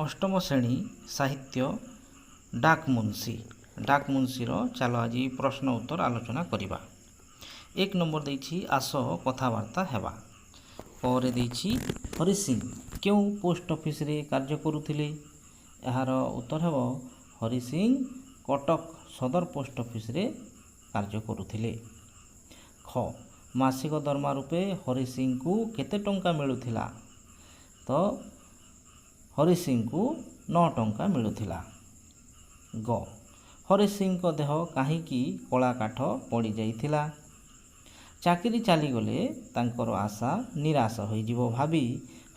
ଅଷ୍ଟମ ଶ୍ରେଣୀ ସାହିତ୍ୟ ଡାକମୁନ୍ସି। ଡାକମୁନ୍ସିର ଚାଲ ଆଜି ପ୍ରଶ୍ନ ଉତ୍ତର ଆଲୋଚନା କରିବା। 1 ନମ୍ବର ଦେଇଛି, ଆସ କଥାବାର୍ତ୍ତା ହେବା। ପରେ ଦେଇଛି, ହରି ସିଂ କେଉଁ ପୋଷ୍ଟ ଅଫିସରେ କାର୍ଯ୍ୟ କରୁଥିଲେ? ଏହାର ଉତ୍ତର ହେବ, ହରି ସିଂ କଟକ ସଦର ପୋଷ୍ଟ ଅଫିସରେ କାର୍ଯ୍ୟ କରୁଥିଲେ। ଖ, ମାସିକ ଦରମା ରୂପେ ହରି ସିଂଙ୍କୁ କେତେ ଟଙ୍କା ମିଳୁଥିଲା? ତ ହରି ସିଂଙ୍କୁ 9 ଟଙ୍କା ମିଳୁଥିଲା। ଗ, ହରି ସିଂଙ୍କ ଦେହ କାହିଁକି କଳା କାଠ ପଡ଼ିଯାଇଥିଲା? ଚାକିରି ଚାଲିଗଲେ ତାଙ୍କର ଆଶା ନିରାଶ ହୋଇଯିବ ଭାବି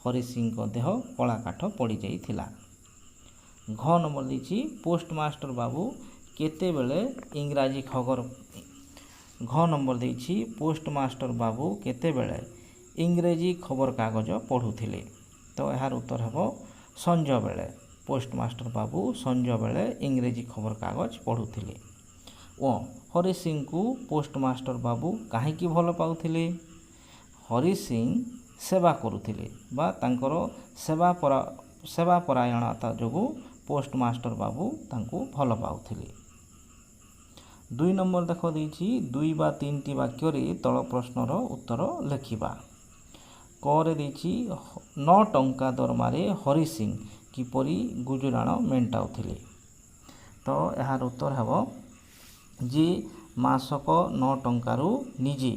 ହରି ସିଂଙ୍କ ଦେହ କଳା କାଠ ପଡ଼ିଯାଇଥିଲା। ଘ ନମ୍ବର ଦେଇଛି, ପୋଷ୍ଟମାଷ୍ଟର ବାବୁ କେତେବେଳେ ଇଂରାଜୀ ଖବର, ଘ ନମ୍ବର ଦେଇଛି, ପୋଷ୍ଟମାଷ୍ଟର ବାବୁ କେତେବେଳେ ଇଂରେଜୀ ଖବରକାଗଜ ପଢ଼ୁଥିଲେ? ତ ଏହାର ଉତ୍ତର ହେବ, ସଞ୍ଜବେଳେ। ପୋଷ୍ଟମାଷ୍ଟର ବାବୁ ସଞ୍ଜବେଳେ ଇଂରେଜୀ ଖବରକାଗଜ ପଢ଼ୁଥିଲେ। ଓ, ହରି ସିଂଙ୍କୁ ପୋଷ୍ଟମାଷ୍ଟର ବାବୁ କାହିଁକି ଭଲ ପାଉଥିଲେ? ହରି ସିଂ ସେବା କରୁଥିଲେ ବା ତାଙ୍କର ସେବା ପରାୟଣତା ଯୋଗୁଁ ପୋଷ୍ଟମାଷ୍ଟର ବାବୁ ତାଙ୍କୁ ଭଲ ପାଉଥିଲେ। 2 ନମ୍ବର ଦେଖ ଦେଇଛି, 2 ବା 3ଟି ବାକ୍ୟରେ ତଳ ପ୍ରଶ୍ନର ଉତ୍ତର ଲେଖିବା। କରେ ଦେଇଛି, 9 ଟଙ୍କା ଦରମାରେ ହରି ସିଂ କିପରି ଗୁଜୁରାଣ ମେଣ୍ଟାଉଥିଲେ? ତ ଏହାର ଉତ୍ତର ହେବ ଯେ ମାସକ 9 ଟଙ୍କାରୁ ନିଜେ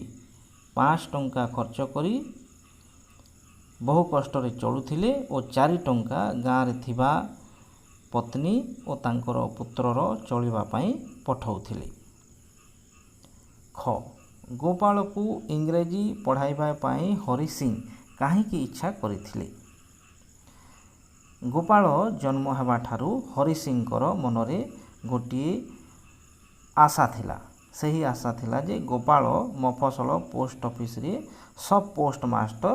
5 ଟଙ୍କା ଖର୍ଚ୍ଚ କରି ବହୁ କଷ୍ଟରେ ଚଳୁଥିଲେ ଓ 4 ଟଙ୍କା ଗାଁରେ ଥିବା ପତ୍ନୀ ଓ ତାଙ୍କର ପୁତ୍ରର ଚଳିବା ପାଇଁ ପଠାଉଥିଲେ। ଖ, ଗୋପାଳକୁ ଇଂରେଜୀ ପଢ଼ାଇବା ପାଇଁ ହରି ସିଂ କାହିଁକି ଇଚ୍ଛା କରିଥିଲେ? ଗୋପାଳ ଜନ୍ମ ହେବାଠାରୁ ହରି ସିଂଙ୍କର ମନରେ ଗୋଟିଏ ଆଶା ଥିଲା। ସେହି ଆଶା ଥିଲା ଯେ ଗୋପାଳ ମଫସଲ ପୋଷ୍ଟ ଅଫିସରେ ସବ୍ ପୋଷ୍ଟ ମାଷ୍ଟର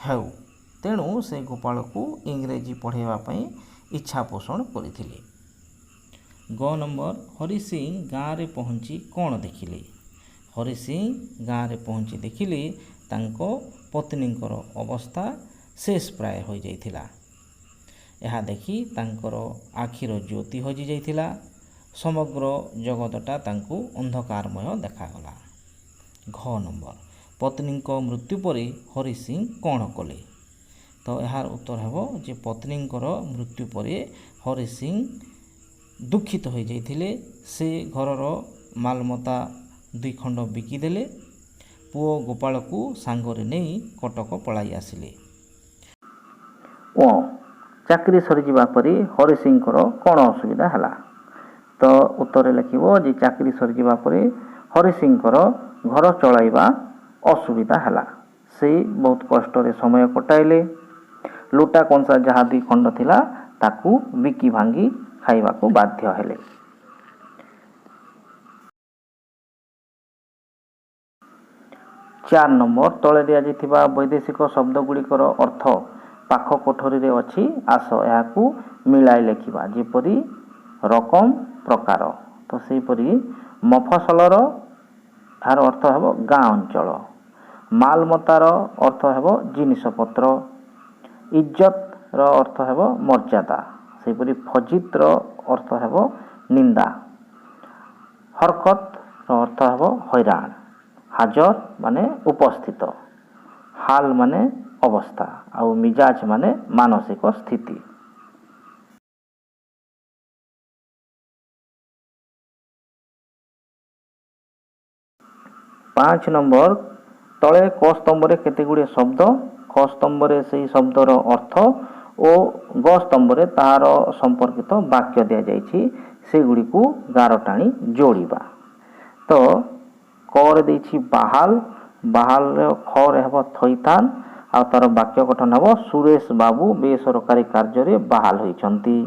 ହେଉ। ତେଣୁ ସେ ଗୋପାଳକୁ ଇଂରେଜୀ ପଢ଼ାଇବା ପାଇଁ ଇଚ୍ଛା ପୋଷଣ କରିଥିଲେ। ଗ ନମ୍ବର, ହରି ସିଂ ଗାଁରେ ପହଞ୍ଚି କ'ଣ ଦେଖିଲେ? ହରି ସିଂ ଗାଁରେ ପହଞ୍ଚି ଦେଖିଲେ ତାଙ୍କ ପତ୍ନୀଙ୍କର ଅବସ୍ଥା ଶେଷ ପ୍ରାୟ ହୋଇଯାଇଥିଲା। ଏହା ଦେଖି ତାଙ୍କର ଆଖିର ଜ୍ୟୋତି ହଜିଯାଇଥିଲା। ସମଗ୍ର ଜଗତଟା ତାଙ୍କୁ ଅନ୍ଧକାରମୟ ଦେଖାଗଲା। ଘ ନମ୍ବର, ପତ୍ନୀଙ୍କ ମୃତ୍ୟୁ ପରେ ହରି ସିଂ କ'ଣ କଲେ? ତ ଏହାର ଉତ୍ତର ହେବ ଯେ ପତ୍ନୀଙ୍କର ମୃତ୍ୟୁ ପରେ ହରି ସିଂ ଦୁଃଖିତ ହୋଇଯାଇଥିଲେ। ସେ ଘରର ମାଲମତା 2 ଖଣ୍ଡ ବିକିଦେଲେ। ପୁଅ ଗୋପାଳକୁ ସାଙ୍ଗରେ ନେଇ କଟକ ପଳାଇ ଆସିଲେ। ଓ, ଚାକିରି ସରିଯିବା ପରେ ହରି ସିଂଙ୍କର କ'ଣ ଅସୁବିଧା ହେଲା? ତ ଉତ୍ତରରେ ଲେଖିବ ଯେ ଚାକିରି ସରିଯିବା ପରେ ହରି ସିଂଙ୍କର ଘର ଚଳାଇବା ଅସୁବିଧା ହେଲା। ସେ ବହୁତ କଷ୍ଟରେ ସମୟ କଟାଇଲେ। ଲୁଟା କଂସା ଯାହା 2 ଖଣ୍ଡ ଥିଲା ତାକୁ ବିକି ଭାଙ୍ଗି ଖାଇବାକୁ ବାଧ୍ୟ ହେଲେ। 4 ନମ୍ବର, ତଳେ ଦିଆଯାଇଥିବା ବୈଦେଶିକ ଶବ୍ଦଗୁଡ଼ିକର ଅର୍ଥ ପାଖ କୋଠରୀରେ ଅଛି, ଆସ ଏହାକୁ ମିଳାଇ ଲେଖିବା। ଯେପରି ରକମ ପ୍ରକାର, ତ ସେହିପରି ମଫସଲର ଏହାର ଅର୍ଥ ହେବ ଗାଁ ଅଞ୍ଚଳ, ମାଲମତାର ଅର୍ଥ ହେବ ଜିନିଷପତ୍ର, ଇଜ୍ଜତର ଅର୍ଥ ହେବ ମର୍ଯ୍ୟାଦା, ସେହିପରି ଫଜିତର ଅର୍ଥ ହେବ ନିନ୍ଦା, ହରକତର ଅର୍ଥ ହେବ ହଇରାଣ, ହାଜର ମାନେ ଉପସ୍ଥିତ, ହାଲ ମାନେ ଅବସ୍ଥା, ଆଉ ମିଜାଜ ମାନେ ମାନସିକ ସ୍ଥିତି। 5 ନମ୍ବର, ତଳେ କ ସ୍ତମ୍ଭରେ କେତେ ଗୁଡ଼ିଏ ଶବ୍ଦ, ଖ ସ୍ତମ୍ଭରେ ସେହି ଶବ୍ଦର ଅର୍ଥ ଓ ଗ ସ୍ତମ୍ଭରେ ତାହାର ସମ୍ପର୍କିତ ବାକ୍ୟ ଦିଆଯାଇଛି, ସେଗୁଡ଼ିକୁ ଗାର ଟାଣି ଯୋଡ଼ିବା। ତ କରେ ଦେଇଛି ବାହାଲ, ବାହାଲର ଖରେ ହେବ ଥଇଥାନ, ଆଉ ତାର ବାକ୍ୟ ଗଠନ ହେବ ସୁରେଶ ବାବୁ ବେସରକାରୀ କାର୍ଯ୍ୟରେ ବାହାଲ ହୋଇଛନ୍ତି।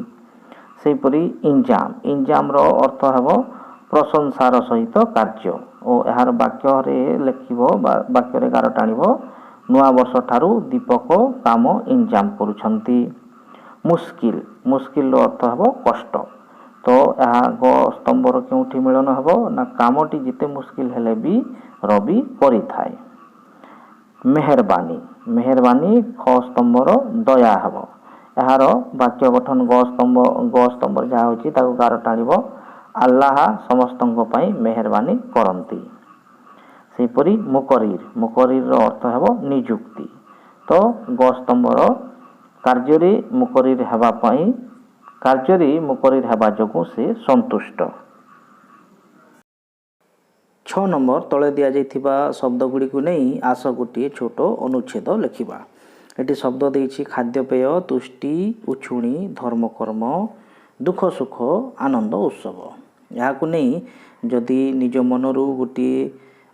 ସେହିପରି ଇଞ୍ଜାମ, ଇଞ୍ଜାମର ଅର୍ଥ ହେବ ପ୍ରଶଂସାର ସହିତ କାର୍ଯ୍ୟ, ଓ ଏହାର ବାକ୍ୟରେ ଲେଖିବ ବା ବାକ୍ୟରେ ଗାର ଟାଣିବ ନୂଆବର୍ଷ ଠାରୁ ଦୀପକ କାମ ଇଞ୍ଜାମ କରୁଛନ୍ତି। ମୁସ୍କିଲ, ମୁସ୍କିଲର ଅର୍ଥ ହେବ କଷ୍ଟ, ତ ଏହା ଗ ସ୍ତମ୍ଭର କେଉଁଠି ମିଳନ ହେବ ନା କାମଟି ଯେତେ ମୁସ୍କିଲ ହେଲେ ବି ରବି କରିଥାଏ। ମେହେରବାନୀ, ମେହେରବାନୀ ଖ ସ୍ତମ୍ଭର ଦୟା ହେବ, ଏହାର ବାକ୍ୟ ଗଠନ ଗ ସ୍ତମ୍ଭ, ଗ ସ୍ତମ୍ଭରେ ଯାହା ଅଛି ତାକୁ ଗାର ଟାଣିବ। ଆଲ୍ଲାହ ସମସ୍ତଙ୍କ ପାଇଁ ମେହେରବାନୀ କରନ୍ତି। ସେହିପରି ମୁକରିର, ମୁକରିରର ଅର୍ଥ ହେବ ନିଯୁକ୍ତି। ତ ଗ ସ୍ତମ୍ଭର କାର୍ଯ୍ୟରେ ମୁକରିର ହେବା ପାଇଁ, କାର୍ଯ୍ୟରେ ମୁକରିର ହେବା ଯୋଗୁଁ ସେ ସନ୍ତୁଷ୍ଟ। 6 ନମ୍ବର, ତଳେ ଦିଆଯାଇଥିବା ଶବ୍ଦ ଗୁଡ଼ିକୁ ନେଇ ଆସ ଗୋଟିଏ ଛୋଟ ଅନୁଚ୍ଛେଦ ଲେଖିବା। ଏଠି ଶବ୍ଦ ଦେଇଛି ଖାଦ୍ୟପେୟ, ତୁଷ୍ଟି, ଉଛୁଣି, ଧର୍ମକର୍ମ, ଦୁଃଖ ସୁଖ, ଆନନ୍ଦ ଉତ୍ସବ। ଏହାକୁ ନେଇ ଯଦି ନିଜ ମନରୁ ଗୋଟିଏ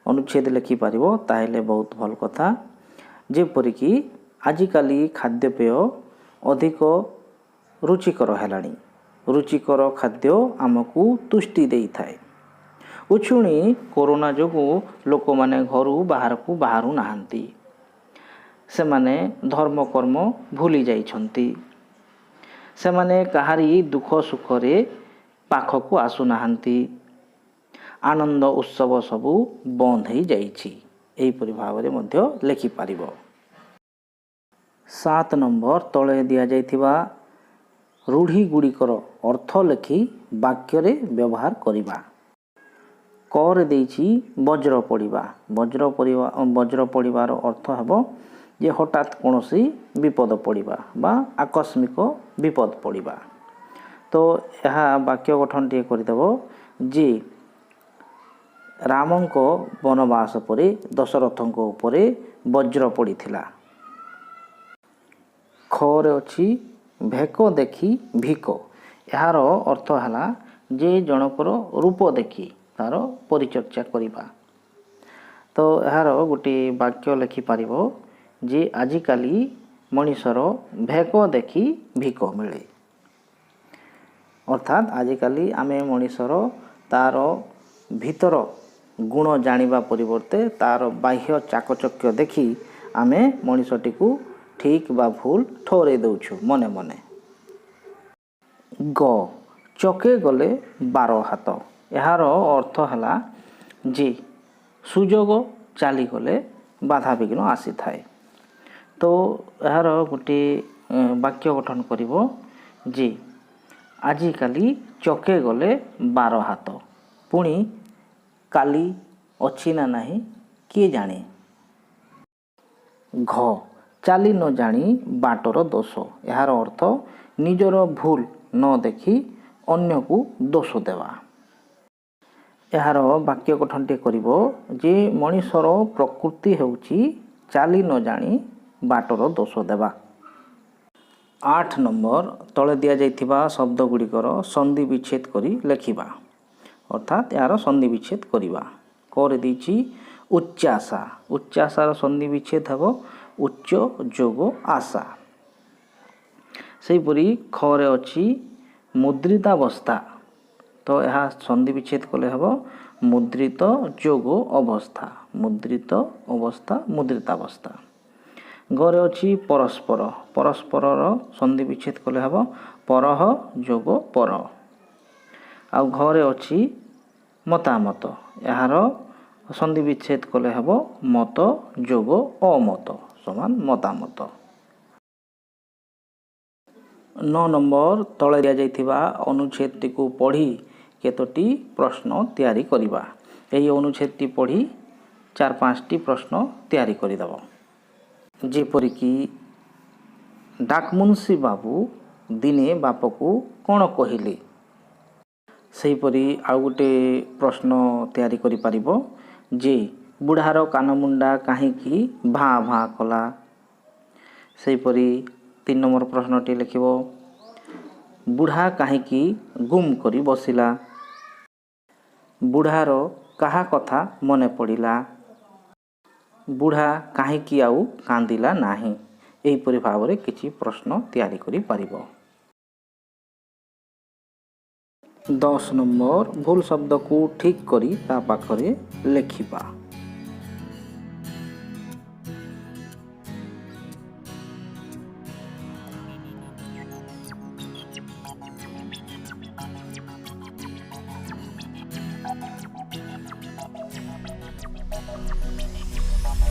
ଅନୁଚ୍ଛେଦ ଲେଖିପାରିବ, ତାହେଲେ ବହୁତ ଭଲ କଥା। ଯେପରିକି ଆଜିକାଲି ଖାଦ୍ୟପେୟ ଅଧିକ ରୁଚିକର ହେଲାଣି। ରୁଚିକର ଖାଦ୍ୟ ଆମକୁ ତୁଷ୍ଟି ଦେଇଥାଏ। ଉଛୁଣି, କରୋନା ଯୋଗୁଁ ଲୋକମାନେ ଘରୁ ବାହାରକୁ ବାହାରୁ ନାହାନ୍ତି। ସେମାନେ ଧର୍ମକର୍ମ ଭୁଲି ଯାଇଛନ୍ତି। ସେମାନେ କାହାରି ଦୁଃଖ ସୁଖରେ ପାଖକୁ ଆସୁନାହାନ୍ତି। ଆନନ୍ଦ ଉତ୍ସବ ସବୁ ବନ୍ଦ ହେଇଯାଇଛି। ଏହିପରି ଭାବରେ ମଧ୍ୟ ଲେଖିପାରିବ। 7 ନମ୍ବର, ତଳେ ଦିଆଯାଇଥିବା ରୂଢ଼ି ଗୁଡ଼ିକର ଅର୍ଥ ଲେଖି ବାକ୍ୟରେ ବ୍ୟବହାର କରିବା। କରେ ଦେଇଛି ବଜ୍ର ପଡ଼ିବା। ବଜ୍ର ପଡ଼ିବାର ଅର୍ଥ ହେବ ଯେ ହଠାତ୍ କୌଣସି ବିପଦ ପଡ଼ିବା ବା ଆକସ୍ମିକ ବିପଦ ପଡ଼ିବା। ତ ଏହା ବାକ୍ୟ ଗଠନ ଟିକେ କରିଦେବ ଯେ ରାମଙ୍କ ବନବାସ ପରେ ଦଶରଥଙ୍କ ଉପରେ ବଜ୍ର ପଡ଼ିଥିଲା। ଖରେ ଅଛି ଭେକ ଦେଖି ଭିକ। ଏହାର ଅର୍ଥ ହେଲା ଯେ ଜଣଙ୍କର ରୂପ ଦେଖି ତାର ପରିଚର୍ଚ୍ଚା କରିବା। ତ ଏହାର ଗୋଟିଏ ବାକ୍ୟ ଲେଖିପାରିବ ଯେ ଆଜିକାଲି ମଣିଷର ଭେକ ଦେଖି ଭିକ ମିଳେ। ଅର୍ଥାତ୍ ଆଜିକାଲି ଆମେ ମଣିଷର ତାର ଭିତର ଗୁଣ ଜାଣିବା ପରିବର୍ତ୍ତେ ତାର ବାହ୍ୟ ଚାକଚକ୍ୟ ଦେଖି ଆମେ ମଣିଷଟିକୁ ଠିକ୍ ବା ଭୁଲ ଠଉରେଇ ଦେଉଛୁ ମନେ ମନେ। ଗ, ଚକେ ଗଲେ ବାର ହାତ। ଏହାର ଅର୍ଥ ହେଲା ଯେ ସୁଯୋଗ ଚାଲିଗଲେ ବାଧାବିଘ୍ନ ଆସିଥାଏ। ତ ଏହାର ଗୋଟିଏ ବାକ୍ୟ ଗଠନ କରିବ ଯେ ଆଜିକାଲି ଚକେ ଗଲେ ବାର ହାତ, ପୁଣି କାଲି ଅଛି ନା ନାହିଁ କିଏ ଜାଣେ। ଘ, ଚାଲି ନ ଜାଣି ବାଟର ଦୋଷ। ଏହାର ଅର୍ଥ ନିଜର ଭୁଲ ନ ଦେଖି ଅନ୍ୟକୁ ଦୋଷ ଦେବା। ଏହାର ବାକ୍ୟ ଗଠନଟି କରିବ ଯେ ମଣିଷର ପ୍ରକୃତି ହେଉଛି ଚାଲି ନ ଜାଣି ବାଟର ଦୋଷ ଦେବା। 8 ନମ୍ବର, ତଳେ ଦିଆଯାଇଥିବା ଶବ୍ଦ ଗୁଡ଼ିକର ସନ୍ଧି ବିଚ୍ଛେଦ କରି ଲେଖିବା। ଅର୍ଥାତ୍ ଏହାର ସନ୍ଧି ବିଚ୍ଛେଦ କରିବା। କରେ ଦେଇଛି ଉଚ୍ଚାଶା। ଉଚ୍ଚାଶାର ସନ୍ଧି ବିଚ୍ଛେଦ ହେବ ଉଚ୍ଚ ଯୋଗ ଆଶା। ସେହିପରି ଖରେ ଅଛି ମୁଦ୍ରିତାବସ୍ଥା। ତ ଏହା ସନ୍ଧି ବିଚ୍ଛେଦ କଲେ ହେବ ମୁଦ୍ରିତ ଯୋଗ ଅବସ୍ଥା। ମୁଦ୍ରିତ ଅବସ୍ଥା, ମୁଦ୍ରିତାବସ୍ଥା। ଗରେ ଅଛି ପରସ୍ପର। ପରସ୍ପରର ସନ୍ଧି ବିଚ୍ଛେଦ କଲେ ହେବ ପରହ ଯୋଗ ପର। ଆଉ ଘରେ ଅଛି ମତାମତ। ଏହାର ସନ୍ଧି ବିଚ୍ଛେଦ କଲେ ହେବ ମତ ଯୋଗ ଅମତ ସମାନ ମତାମତ। 9 ନମ୍ବର, ତଳେ ଦିଆଯାଇଥିବା ଅନୁଚ୍ଛେଦଟିକୁ ପଢ଼ି କେତୋଟି ପ୍ରଶ୍ନ ତିଆରି କରିବା। ଏହି ଅନୁଚ୍ଛେଦଟି ପଢ଼ି 4-5ଟି ପ୍ରଶ୍ନ ତିଆରି କରିଦେବ। ଯେପରିକି ଡାକମୁନ୍ସି ବାବୁ ଦିନେ ବାପକୁ କ'ଣ କହିଲେ? ସେହିପରି ଆଉ ଗୋଟେ ପ୍ରଶ୍ନ ତିଆରି କରିପାରିବ ଯେ ବୁଢ଼ାର କାନମୁଣ୍ଡା କାହିଁକି ଭାଁ ଭାଁ କଲା? ସେହିପରି 3 ନମ୍ବର ପ୍ରଶ୍ନଟି ଲେଖିବ, ବୁଢ଼ା କାହିଁକି ଗୁମ୍ କରି ବସିଲା? ବୁଢ଼ାର କାହା କଥା ମନେ ପଡ଼ିଲା? ବୁଢ଼ା କାହିଁକି ଆଉ କାନ୍ଦିଲା ନାହିଁ? ଏହିପରି ଭାବରେ କିଛି ପ୍ରଶ୍ନ ତିଆରି କରିପାରିବ। 10 ନମ୍ବର, ଭୁଲ ଶବ୍ଦକୁ ଠିକ୍ କରି ତା ପାଖରେ ଲେଖିବା।